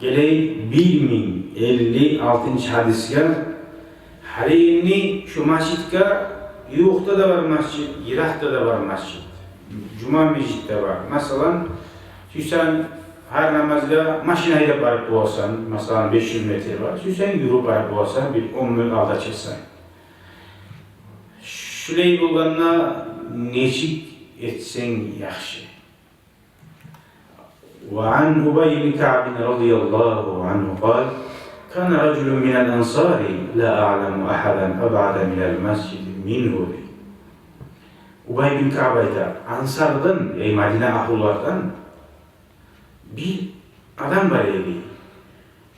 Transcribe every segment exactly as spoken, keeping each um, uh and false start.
Гелейик бир минг элли алтынчы гьадисге. Гьали энни шу межитге, ювукъда да бар межит, йыракъда да бар межит. Жума межит де бар. Масала, сюйсенг, гьар намазгъа машин гьайдап барып боласан, масала, беш юз метр бар. Сюйсенг, юрюп барып боласан, бир он минут алда чыкъсанг. Шулай болгъанда нечик этсенг яхшы? وعن أبي بن كعب رضي الله عنه قال: كان رجل من الأنصار لا أعلم أحدا أبعد من المسجد منه. Убай бин Каъб айта, ансардан, яни Мадина агьлулардан бир адам бар эди.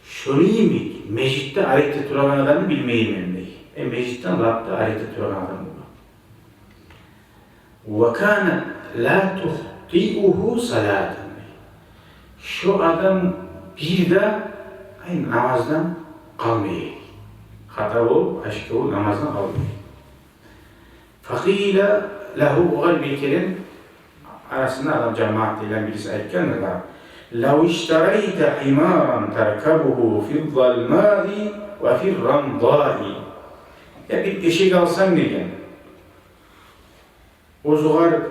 Шону йимик межитден арекде турагъан адамны билмеймен дей. Э, межитден лап да арекде турагъан адам болгъан. وكانت لا تخطئه صلاة. Шо адам бир де, ай, намаздан къалмай эди. Хата болуп, ашыкъ болуп, намаздан къалмай эди. فقيل له, огъар бир керен арасында адам, жамаат деген бириси айтгъан да: لو اشتريت حمارا تركبه في الظلماء وفي الرمضاء. Я бир эшек алсанг деген, оьзюгер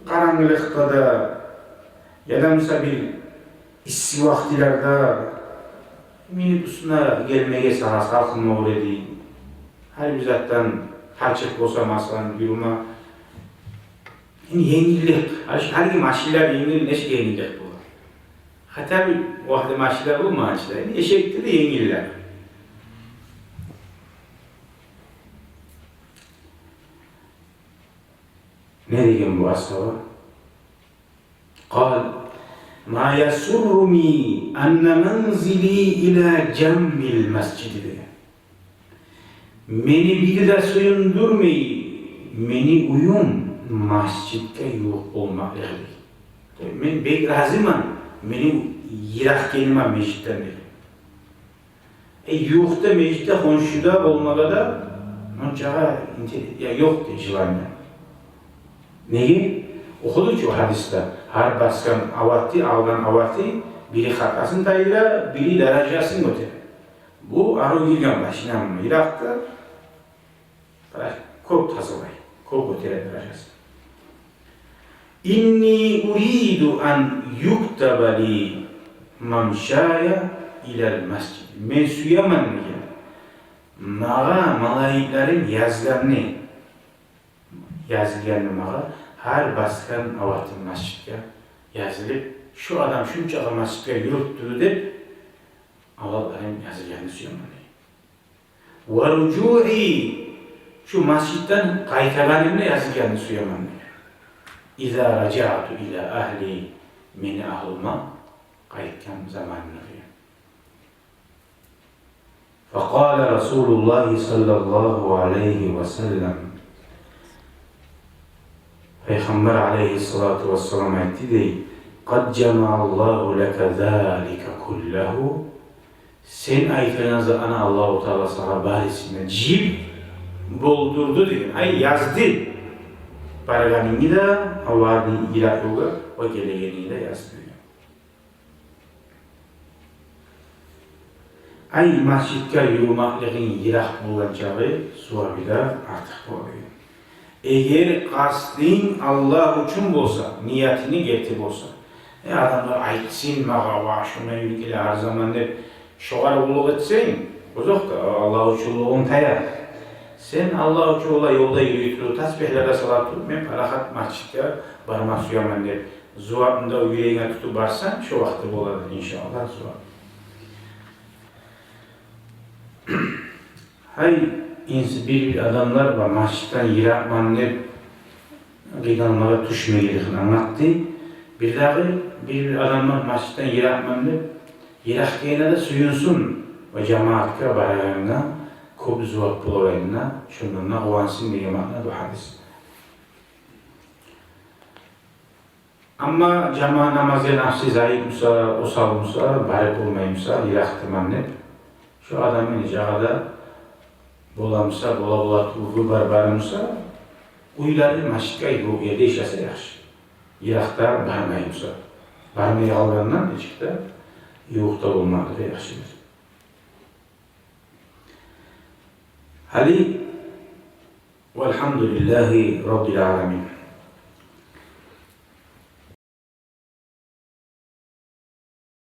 къарангылыкъда да, яда буса бир исси вакътилерде минип уьстюне гелмеге сагъа салкъын болур эди. Гьар бир затдан палчыкъ болса, масала, юрюме. Энни енгиллик. Гьали, гьалиги машинлер енгил, нечик енгиллик бола? Хата бир вакъти машинлер болмагъан чы да, энни эшекден де енгиллик. Не деген бу асгьаба? قال: ما يسرني أن منزلي إلى جنب المسجد деген. Мени бир де сююндюрмей, мени уьюм межитге ювукъ болмакълыгъы дей. Мен бек разиман мени йыракъ экениме межитден деген. Э, ювукъда межитге, хоншуда болмагъа да ончакъы интерес, я, ёкъ дей желание. Неге? Охуду чу о гьадисде: гьар басгъан авати, алгъан авати, бири хатасын тайдыра, бири даражасын гётере. Бу арив гирген машина, амма йыракъда бираз кёп тазалай, кёп гётере даражасын. إني أريد أن يكتب لي ممشاي إلى المسجد. Мен сюемен деген, магъа малайиклерим язгъанны, язылгъанны магъа, гьар басгъан аватым межитге язылып, шу адам шунчакъы межитге юрюп турду деп, аватларым язылгъанны сюемен деген. ورجوعي, шу межитден къайтагъанымны язылгъанны сюемен деген. إذا رجعت إلى أهلي, мени агьлюме къайтгъан заманымны деген. فقال رسول الله صلى الله عليه وسلم, Пайхаммар алейгьиссалату вассалам айтды дей: قد جمع الله لك ذلك كله. Сен айтагъан затны Аллагьу Таала сагъа барысын да жыйып болдурду деген. Ай, язды. Баргъанынгны да, авардынг йыракъ ёлгъа, ва гелегенни де язды деген. Ай, межитге юрюмеклигинг йыракъ болгъан чакъы, сувабы да артыкъ бола деген. Эгер къастынг Аллагь учун болса, ниятынг герти болса. Э, адамлар айтсын магъа, ва, шунда юрюп геле гьар заман деп, шогъар къуллукъ этсенг, озокъда, Аллагь учунлугъунг тая. Сен Аллагь учун олай ёлда юрюй туруп, тасбигьлер де сала туруп, мен парахат межитге барма сюемен деп, зувапны да юрегинге тутуп барсанг, шо вакъти болады, иншааллагь, зувап. Гьай, инс-, бир-бир адамлар бар, межитден йыракъман деп къыйналмагъа тюшмеге деген англатды. Бирдагъы, бир-бир адамлар межитден йыракъман деп, йыракъ экенине де сююнсюн, ва жамаатгъа барагъангъа кёп зувап болагъанына, шондан да къувансын деген маъна бу гьадис. Амма жамаат намазгъа нафси заиф буса, осал буса, барып болмай буса, йыракъдаман деп, шо адам энни жагъада бола буса, бола, бола, выбор бар буса, уьйлери межитге ювукъ ерде ишлесе яхшы. Йыракъда бармай буса, бармай къалгъандан нечик де ювукъда болмагъа да яхшыдыр. Гьали, валгьамдулиллагьи раббил аламин.